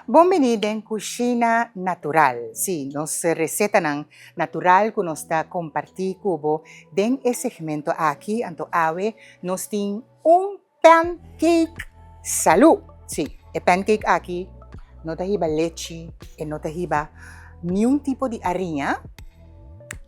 Bon bini den Cushina Natural. Sí, nos recetanan natural cu nos ta comparti cu bo den e segmento aki. Anto awe nos tin un pancake salú. Sí, e pancake aki no ta hiba lechi, e no ta hiba niun tipo di ariña.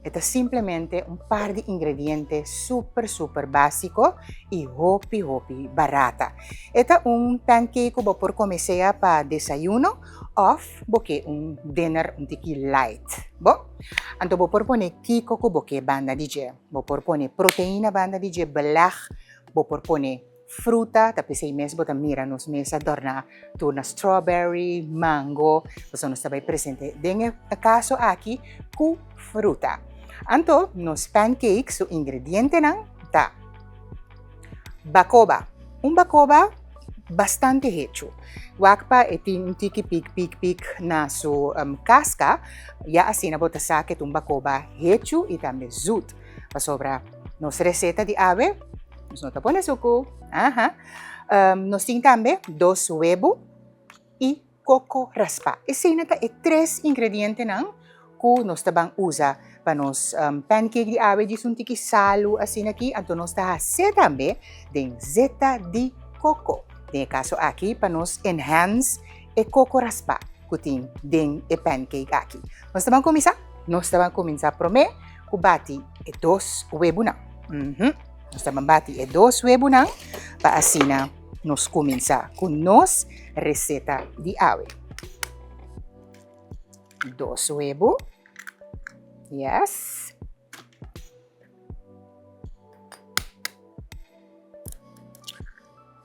E ta simplemente un par di ingrediente super super básico y hopi hopi barata. E ta un pancake ku bo por come sea pa desayuno of bo ke un dinner un tiki light. Bo? Anto bo por pone kiko ku bo ke banda di dje. Bo por pone proteina banda di dje, beleg, bo por pone Fruta, ta p'esei mes bo ta mira nos mesa dòrná tur na strawberry, mango, pasobra nos ta bai presente den e kaso aki ku fruta. Anto nos pancake su ingredientenan ta, bakoba, un bakoba bastante hechu, wak pa e tin un tiki pik pik pik na su kaska, ya asina bo ta sa ke ta un bakoba hechu i tambe zut. Pasobra nos receta di awe, nos no ta pone sucu. Aha. Um, nos tin tambe dos huevo y coco raspa. Esei ta e tres ingredientenan ku nos ta ban usa pa nos um, pancake di awe djis un tiki salu asina aki. Anto nos ta hase tambe den zeta di coco. Den e kaso aki pa nos enhance e coco raspa ku tin den e pancake aki. Nos ta ban kuminsá? Nos ta ban kuminsá promé ku bati e dos webunan. Mhm. Nos ta ban bati e dos webunan pa asina nos kuminsá ku nos reseta di awe. Dos webu. Yes.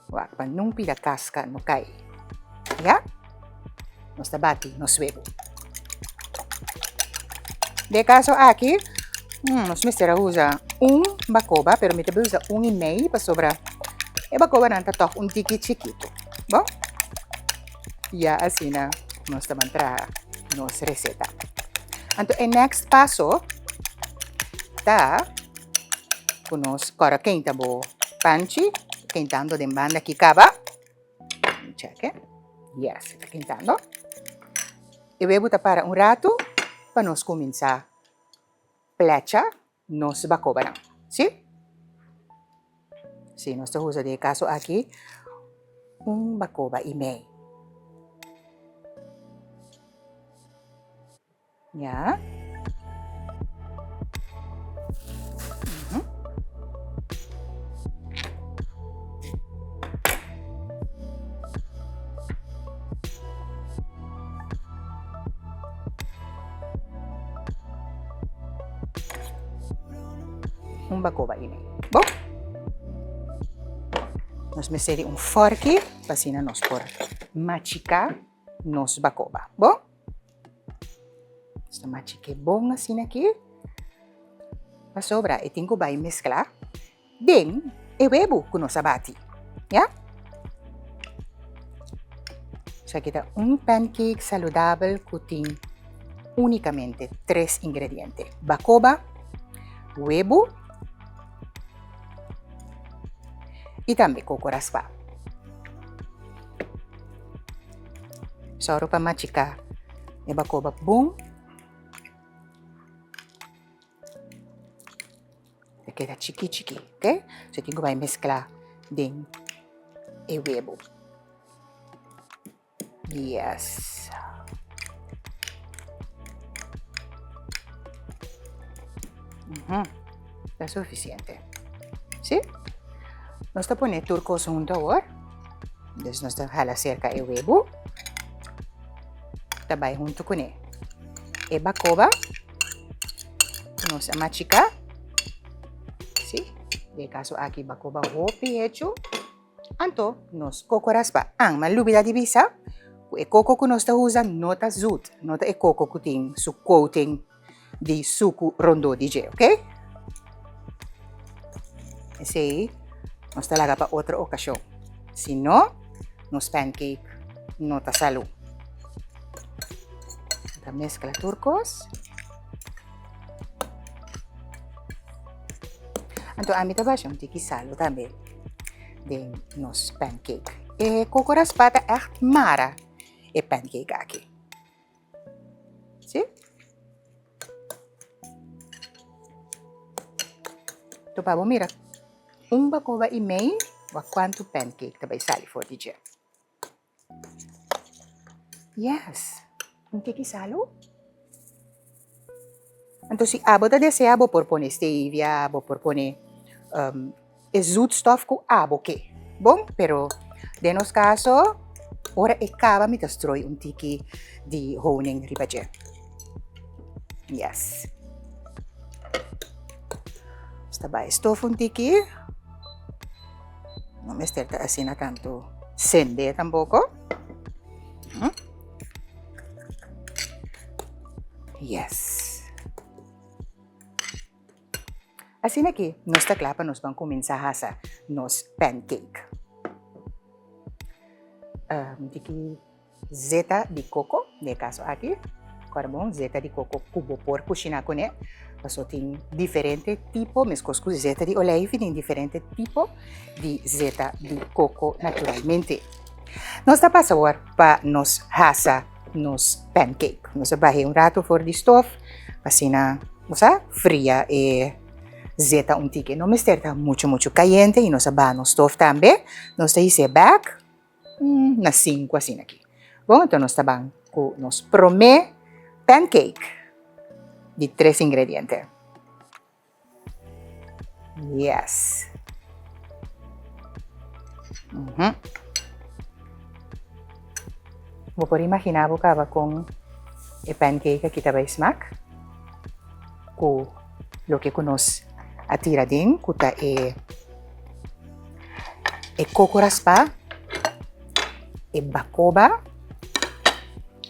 Wak pa nun pida kaska no kai. Ya? Nos ta bati nos webu. De kaso aki, hmm, nos mester a usa un bakoba, pero mi ta bai usa un i mei pasobra e bakobanan ta tòg un tiki chikitu. Bon? Ya asina nos ta ban traha nos reseta. Anto e next paso ta ku nos kòrda keinta bo panchi, keintando den banda aki kaba. Cheke. Yes, ta keintando. E webu ta para un ratu pa nos kuminsá plecha nos bakobanan. Si? Si, nos ta usa den e kaso aki un bakoba i mei. Ya. Un bakoba i mei. Bon. Nos mester di un forki pa asina nos por machiká nos bakoba. Bon. Nos ta machik'é bon asina aki. Pasobra e tin ku bai mesklá den e webu ku nos a bati. Ya? Esaki ta un pancake saludabel ku tin únikamente tres ingrediente, bakoba, webu i tambe koko raspá. Sòru pa machiká e bakoba bon. Ta keda chiki chiki, ok? So tin ku bai meskla den e webu. Yes. Mm Ta sufisiente. Sí? Nos ta pone tur kos huntu awor. Dus nos ta hala serka e webu. Ta bai huntu kuné. E bakoba nos a machiká. Sí, den e kaso aki bakoba hopi hechu. Anto nos koko raspa. An, mi a lubida di bisa ku e koko ku nos ta usa no ta zut, no ta e koko ku tin su coating di suku rondó di dje, ok? Esei nos ta laga pa otro okashon. Si no, nos pancake no ta salú. Ta meskla tur kos. Anto ami ta basha un tiki salu tambe den nos pancake. E koko raspá ta ègt mara. e pancake aki. Si? To pa bo mira un bakoba i mei wak kuantu pancake ta bai sali for di dje. Yes, un tiki salu. Anto si abo ta desea bo por pone stevia, bo por pone e zoetstof ku abo ke. Bon, pero den nos kaso ora e kaba mi ta strooi un tiki di honing riba dje. Yes. Nos ta bai stof un tiki. No mester ta asina tantu sende tampoko. Yes. Asina aki nos ta kla pa nos ban kuminsá hasa nos pancake. Um, tiki Zeta di koko, den e kaso aki, kòrda bon, zeta di koko ku bo por kushiná kuné, pasobra tin diferente tipo, meskos ku zeta di oleifi tin diferente tipo di zeta di koko naturalmente. Nos ta pasa awor pa nos hasa nos pancake. Nos a bah'é un ratu for di stof pa asina bo sa fria e zeta un tiki. No mester ta muchu muchu kayente i nos a baha nos stof tambe. Nos ta his'é bèk. Na sinku asina aki. Bon, enton nos ta ban ku nos promé pancake di tres ingrediente. Yes. Bo por imaginá bo kaba kon e pancake aki ta bai smak ku loke ku nos a tira den ku ta e e koko raspá, e bakoba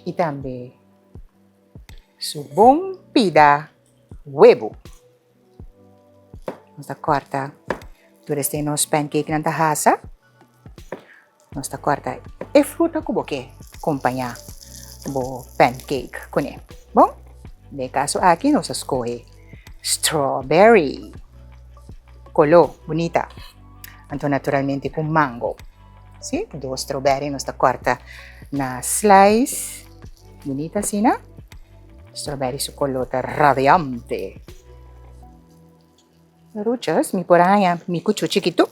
i tambe su bon pida webu. Nos ta kòrta tur esei nos pancakenan ta hasa. Nos ta kòrta e fruta ku bo ke kompañá bo pancake kuné. Bon, den e kaso aki nos a skohe strawberry, koló bunita, anto naturalmente ku mango. Si, dos strawberry nos ta kòrta na slice bunita asina. Strawberry su koló ta radiante. Ruchas, mi por a haña mi kuchú chikitu.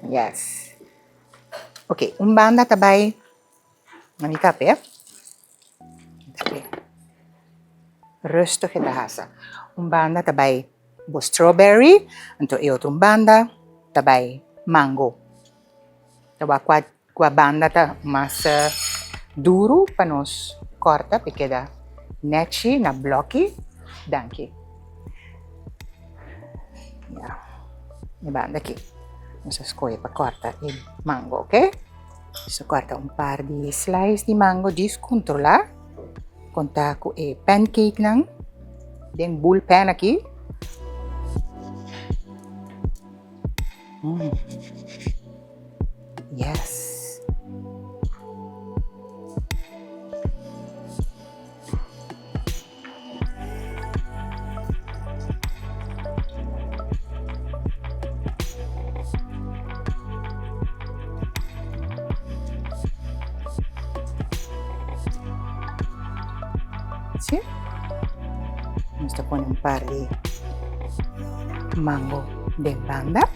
Yes. Ok, un banda ta bai na mi tape. Tape. Rustig e ta hasa. Un banda ta bai bo strawberry, anto e otro un banda ta bai mango. Ta wak kua Kua banda ta mas duru pa nos kòrta pa e keda nèchi na blòki? Danki. Ya, e banda aki nos a skohe pa kòrta e mango, oke? Nos a kòrta un par di slice di mango djis kontrolá kon ta ku e pancakenan den bul pan aki. Yes. Sí. Nos ta pone un par di mango den banda.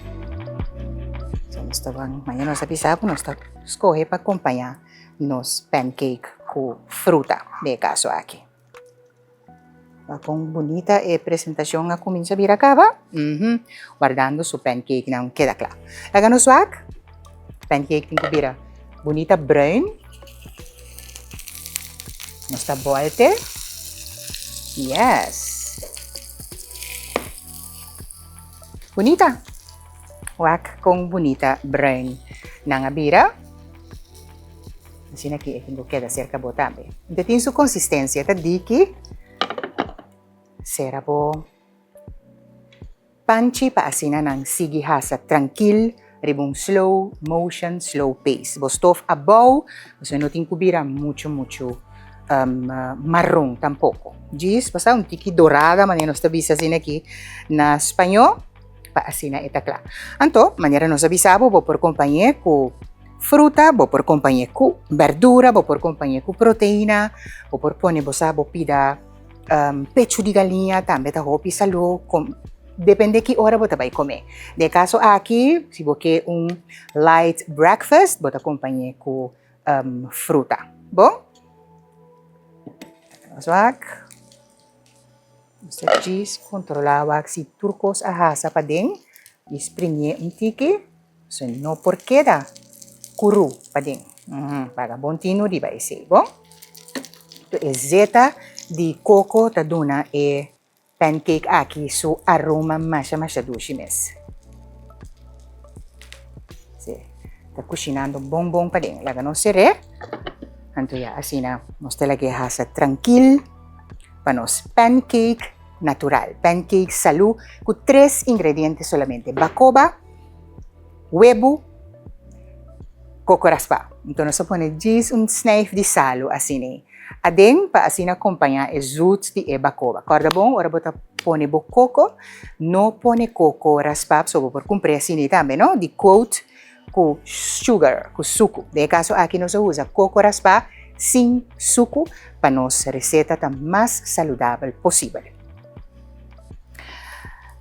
So nos ta ban, mañana nos a bisa ku nos ta skohe pa kompañá nos pancake ku fruta den e kaso aki. Wak kon bunita e presentashon a kuminsá bira kaba. Wardando su pancakenan keda kla. Laga nos wak, pancake tin ku bira bunita bruin. Nos ta bolte. Yes. Bunita. Wak kon bunita bruin nan a bira. Asina ki e tin ku keda serka bo tambe. E tin su konsistensia, e ta diki. Sera bo panchi pa asina nan sigui hasa trankil riba un slow motion, slow pace. Bo stof abou, pasobra no tin ku bira muchu muchu maron tampoko. Djis, bo sa un tiki dorada manera nos ta bisa asina aki na spañó. pa asina e ta kla. Anto, manera nos a bisa bo, bo por kompañ'é ku fruta, bo por kompañ'é ku bèrdura, bo por kompañ'é ku proteina, bo por pone bo sa bo pida pechu di galiña tambe ta hopi salú, depende ki ora bo ta bai kome. Den e kaso aki, si bo ke un light breakfast, bo ta kompañ'é ku fruta. Bon? Nos wak. Nos ta djis kontrolá wak si tur kos a hasa paden i spring'é un tiki, so no por keda kurú paden. Paga bon tinu riba esei, bon? E zeta di koko ta duna e Pancake aki su aroma masha masha dushi mes. Si, ta kushinando bon bon paden. Laga nos ser'é. Anto ya asina nos ta lag'é hasa trankil pa nos pancake natural. Pancake salú ku tres ingrediente solamente, bakoba, webu, koko raspá. Anto nos a pone djis un snijf di salu asina. Aden pa asina kompañá e zoet di e bakoba. Kòrda bon ora bo ta pone bo koko, no pone koko raspá pasobra bo por kumpr'é asina tambe no, di kout ku sugar, ku suku. Den e kaso aki nos a usa koko raspá sin suku pa nos reseta ta mas saludabel posibel.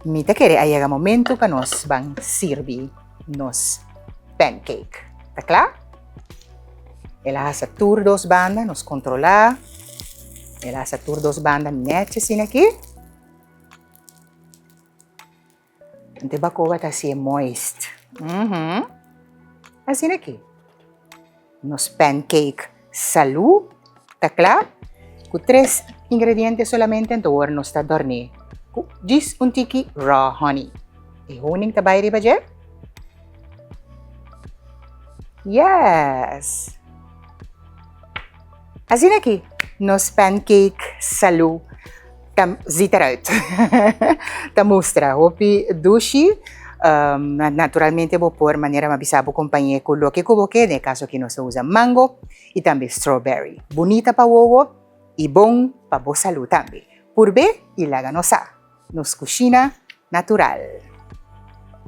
Mi ta kere a yega momento pa nos ban sirbi nos pancake. Ta kla? El a hasa tur dos banda, nos kontrolá. El a hasa tur dos banda nèchi asina aki. Ante bakoba ta hasié moist. Mhm. Asina aki. Nos pancake salú ta kla. Ku tres ingrediente solamente, anto awor nos ta dòrn'é ku djis un tiki raw honey. E honing ta bai riba dje. Yes! Asina aki nos pancake salú ta ziet eruit. Ta mustra hopi dushi. Naturalmente bo por manera mi a bisa bo kompañ'é ku loke ku bo ke. Den e kaso aki nos ta usa mango i tambe strawberry. Bunita pa wowo i bon pa bo salú tambe. Purb'é i laga nos sa. Nos kushina natural.